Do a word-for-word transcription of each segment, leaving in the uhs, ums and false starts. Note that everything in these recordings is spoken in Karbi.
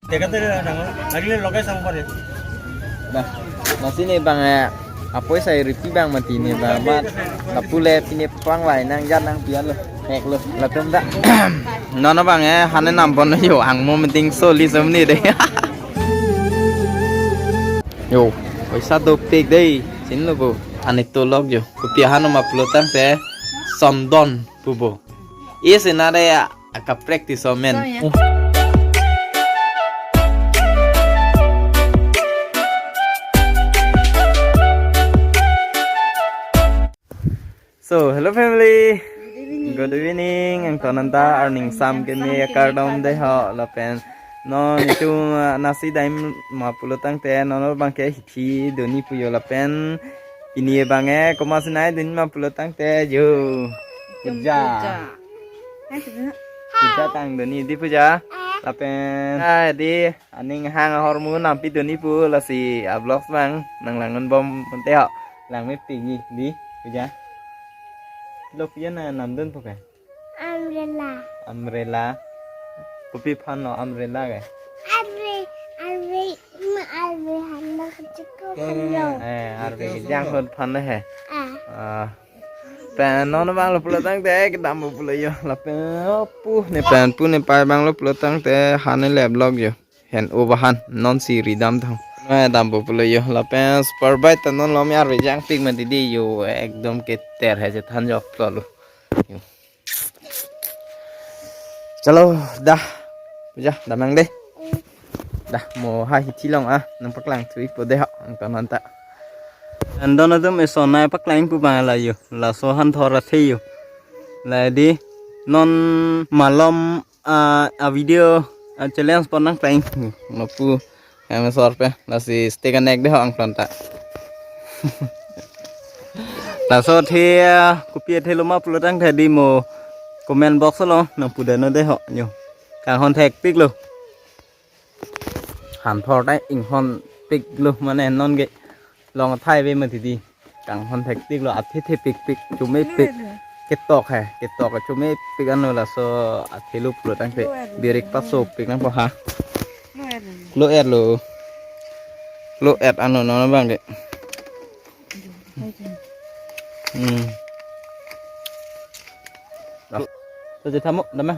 Dekate dangor, lagi logai sang pare. Dah, masi ne bang eh, apoi sai ripi bang mati ne bang, mat, lapu le pine pangvai nang jat nang pian lo, hek lo, latum ta. Nono bang eh, hane nampon yo, angmo meeting soli som ni de. Yo, paisa dopik dei, chinilo bo, anik to lok yo, kopi ahan ma pulo tangte, Sondon pubo. Isi nare ya, aka practice omen. Sorry, ya. So, hello family. Good evening. Good evening. Angton anta arning sam keme akardom dei ho lapen. Non itum, ah, nasi daim ma pulo tangte non bangke hithi doni pu yo lapen. Pini bang eh komat si nai doni ma pulo tangte yo. Puja. Puja. Puja tang doni di puja. Lapen. Ah, di aning hang ahormu nampi doni pu lasi a vlogs bang nang langdun bom pute ho. Lang mepik ni di puja. Lo pian na namdun pu ke? Umbrella. Umbrella. Kopi aphan lo umbrella ke? Arve, arve, ma arve han lo kachiko han lo. Eh, arve kejang ahut aphan lo he. Ah. Ah. Pen non bang lo pulo tangte kedam pulo yo. Lapen pu ne pen pu ne pai bang lo pulo tangte hane le vlog yo. Hen o bahan non si ridam thang. Na dampo pulo yo lapen super bike ta non lo mi arve jangpik mati di yo ekdom keter he chethan jok lo lo. Yo. Chalo dah. Puja damnang dei. Dah mo ha hithi long ah nang paklang thui po dei ho angton anta. Andon atum eson nai paklang pu bang la yo. Laso han thor athe yo. La di non malom ah, a video, ah, challenge pon nang prank. Mapu, kami sorpe, lasi stay connect dei ho angton ta. Laso athe, ah, kopi athe lo ma pulo tangte di mo comment box lo, nang pudano dei ho, yo. Kanghon thekpik lo. Han thor ta inghon pik lo mane non ke. Long athai ave mati di. Kanghon thekpik lo athe thepikpik chomepik. Ketok he, ketok chomepik ano laso athe lo pulo tangte. Birik pasopik nangpo ha. Lo er lo. Lo er ano non bang ke. Hmm. To je thamo damai.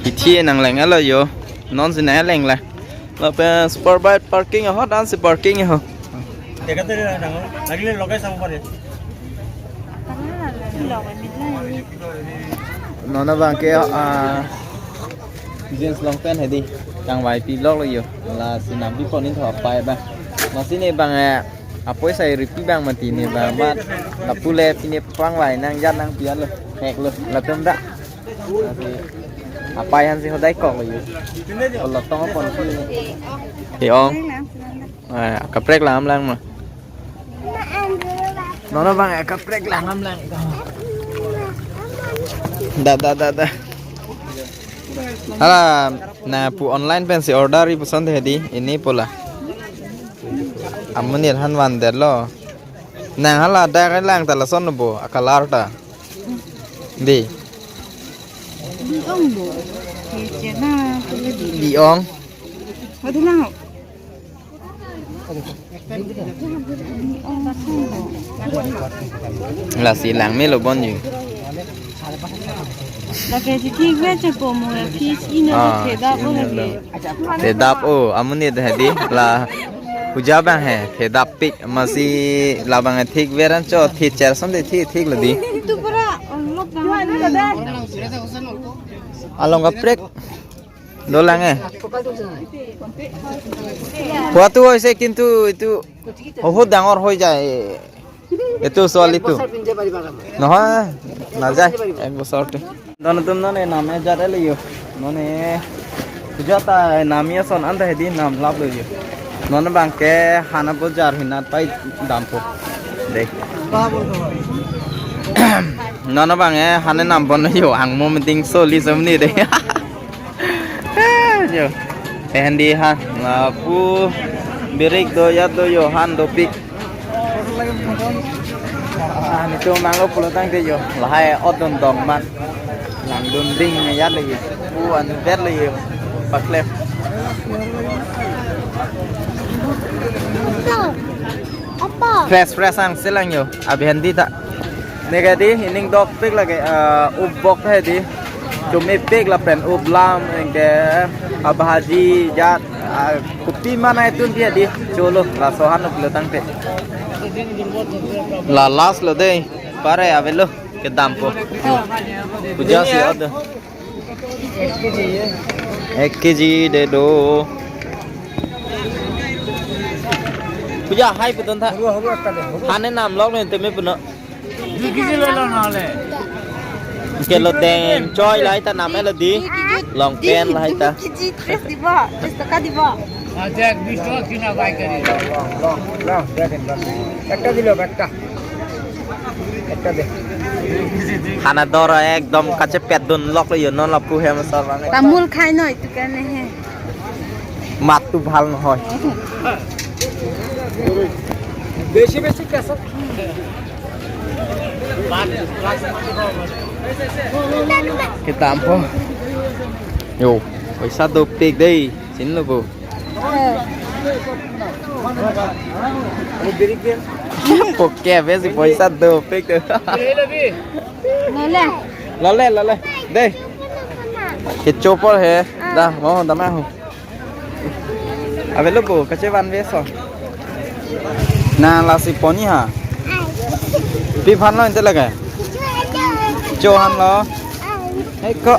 Hithi nang leng alo yo. Non si nai leng la. Lapen super bike parking ahut an si parking ho. Dekate dangor, lagi logai sang pare. Nona bangke, ah, jeans long pant hedi. Kangvai pi lok lo yo. Lasi nampi pon in tho apai ba. Masi ne bang eh, apoi sai ripi bang mati ne bang mat. Lapu le pine pangvai nang jat nang pian lo. Hek lo. Latum ta. Apai han si hodai kok lo yo. Kolotong pon si. Hi ong. Eh, kaprek lam lang ma. Nono bang eh, kaprek lang am lang. Da da da da. Hala, na pu online pen si order i puson the di. Ini pula. Amonit han van der lo. Nang hala da kai lang ta lason bo, a color ta. Di. Di ong bo. Di ong. Aduh lang. Di ong sang bo. Lasi lang me lo bon yu. Lake si thik ve chepo mo ya, pis ino. Ah, thedap o lake. Thedap o, amonit hedi la puja bang he, thedap pik, masi labang thik veran cho, thik cher som de thik, thik lo di. Itu pura lok bang. Along kaprek. Dolang eh. Huatu hoise kintu itu বহুত ডাঙৰ হৈ যায়। এইটো ছোৱালীটো। এক বছৰ পিন্ধি যাব পাৰিবা তাৰমানে। নহয়, নাযায়। এক বছৰতে। Don atum none nam e jat lo yo. None puja ta nam ya son anta hedi nam lap lo yo. None bangke hana bojar hinat pai dampo. Dei. Non abang eh, han enam pon yo, angmo meeting soli semni de. Yo. Eh, handi han. Lapu birik do, yat do yo, han dopik. Ah, netum nanglo pulo tangte yo. Lahai ot dun dong man. Langdun ding yat lagi. Pu an ber lagi. Paklep. Apa? Fresh fresh angse lang yo. Abi handi ta. Ne ke di, ining dopik lake, eh, up bok he di. Chomepik lapen up lam, anke abhaji jat, ah, kopi ma nangtum pi di. Cholo, laso han pulo tangte. La last lo de. Pare avelo, kedam po. Puja si order. Ek kg de do. Puja hai puton tha. Han enam lok le teme puno. Ke lodeng choi lahai ta nam lo di. Longpen lahai ta. Kg tres dibo, tres taka dibo. একটা দিল, একটা। একটা দে। Han ador ekdom kachepet dun lok lo yo, non lapu hem sor bang. Tamul khai noi tu kan he. Mat tu bhal nohoi. বেশি বেশি কেঁচা। Kedam po. Yo, poisa dopik dei. Chinilo bo. Poke besi poisa dopik tu. Lale. Lale, lale. Dei. Kecho apor he. Dah, mau dah mau. Avelo bo, kachevan ve so. Na lasi pon-i ha. Pi aphan lo inte lake. Cho han lo. Hei ko.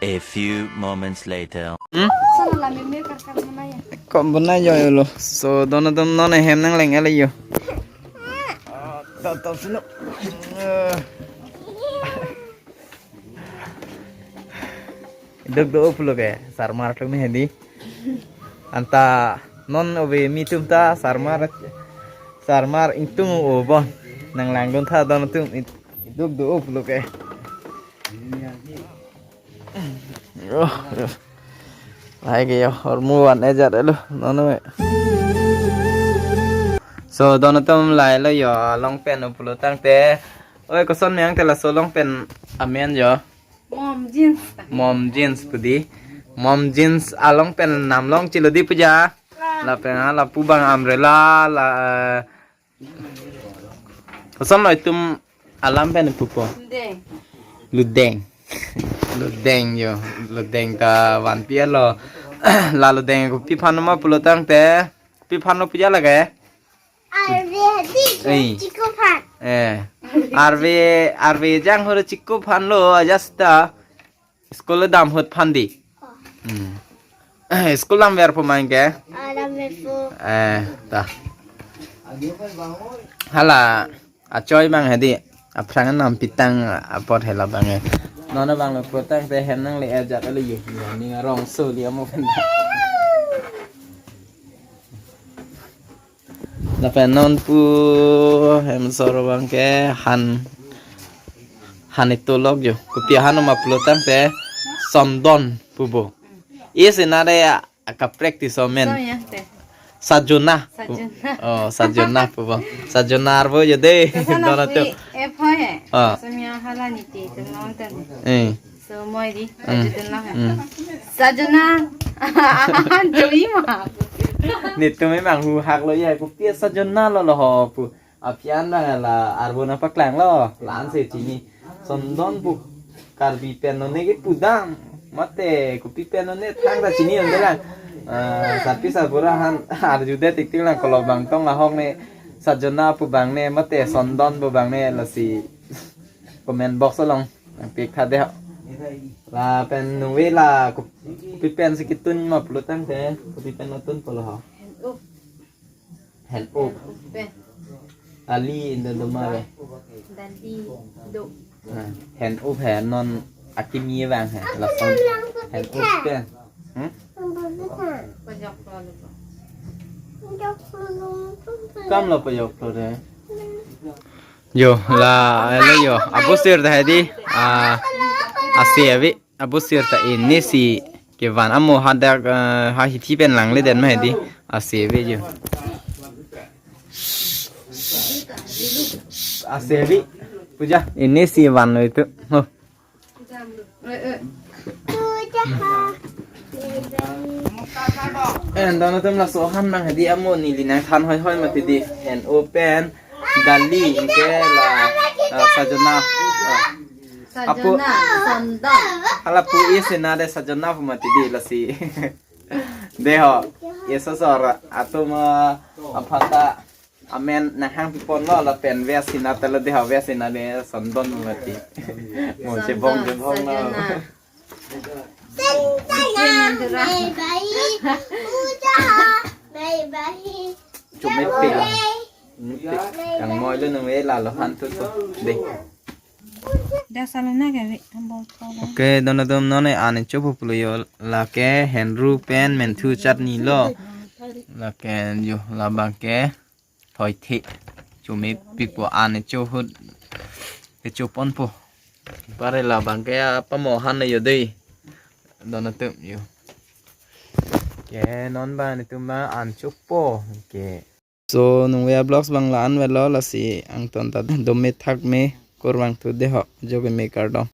A few moments later. Hmm? Sana la meme karkar mana ya? Ko buna yo yo lo. So, dono dom non hem nang leng ele yo. Ah, to, to, sino. Eh. Duk do pulo ke, sarmar tum hedi. Anta non ove mi tum ta sarmar, sarmar ingtung o bon. Nang langdun tha don tum it-, duk do pulo ke. Oh, oh. Lahai ke yo, hormu van ejat elo, nono me. So, don atum lahai lo yo, long pant pulo tangte. Oi, koson meyang te laso long pant amen yo. Mom jeans. Mom jeans pu di. Mom jeans along pen nam long chilo di puja. Lapen hala pu bang umbrella la, eh, koson lo itum alam pen pupo. Deng. Ludeng. Ludeng yo. Ludeng ta vanpi lo. La ludeng kopi aphan ma pulo tangte. Kopi aphan lo puja lake. Arve hadi. Ei. Chiko aphan. Eh. Arve, arve jang horo chiko aphan lo ajasta. School dam ahut aphan di. Oh. Hmm. School damver po ma ke? Ah, damver po. Eh, ta. Hala, achoi bang hedi, aphrang nam pitang apot hela bang e. Nono bang lo pulo tangte hem nang le ajat le yo. Ni arong so li amo phen. Lapen non pu hem sor bang ke han, han itu lok yo. Kopi han ma pulo tangte sondon pupo. Isi nare akaprek ti somen. So ya te. Sajona. Sajona. Oh, sajona pupo. Sajona arvo yo de. Kasana dono tu. Pui F hai hai. Ah. Samya hala niti tu non ten. Eh. So moi di, hmm, sajona lo ha. Hmm. Sajona. Joi ma. Netum memang hu hak lo ya, kopi sajona lo lo ho pu. Apian bang la arvo nangpaklang lo, la-an si chini. Sondon pu Karbi pen non ne ke pudam. Mate kopi pen non ne thangta chini on de lang. Ah, sarpi sarbura han arjude tik tik lang, kolo bangtong ahok ne sajona pu bang ne, mate sondon pu bang ne, lasi comment box along nangpik tha de ho. Lapen nungve la kopi pen si kitun ma pulo tangte, kopi pen ma tun pulo ho. Hen up. Hen up. Hen up pen. Dali indo do ma ve. Dali do. Nah, hen up he non akimi vang he. Lason hen up pen. Hmm? Kam lo pajok lo de. Yo, la, la yo. Abusir ta hedi. Ah, ase ave. Abusir ta inisi kevan amo hadak, eh, ha hithi pen langle den ma hedi. Ase ave yo. Ase ave. Puja. Inisi van lo itum. Ho. Eh, don atum laso ahan nang hedi amo neli nangthan hoi hoi mati di. Hen open dali anke la, ah, sajona. Ah. Apo. Sajona, sandon. Hala pu isi na de sajona pu mati di lasi. Deho. Isi sor atum, ah, aphan ta amen nanghang pipon lo lapen ves sina ta lo deho ves sina de sandon mati. Mo chebong chebong lo. Sandon, sajona. Chumepik. Chumepik. Kangmoi lo nung ve la lo han tu tu. De. Dak salona ke ve, ambol ko lo. Okay, don atum non an chopo pulo yo lake henru pen menthu chatni lo. Lake yo labang ke thoithe. Chumepik po an cho hut. Ke chopon po. Pare labang ke apa mo han yo de. Don atum yo. Ke non ba netum ba an chopo. Ke. So nung ve vlogs bang la-an velo lasi angton ta dome thak me kurvangthu deho joge me kardom.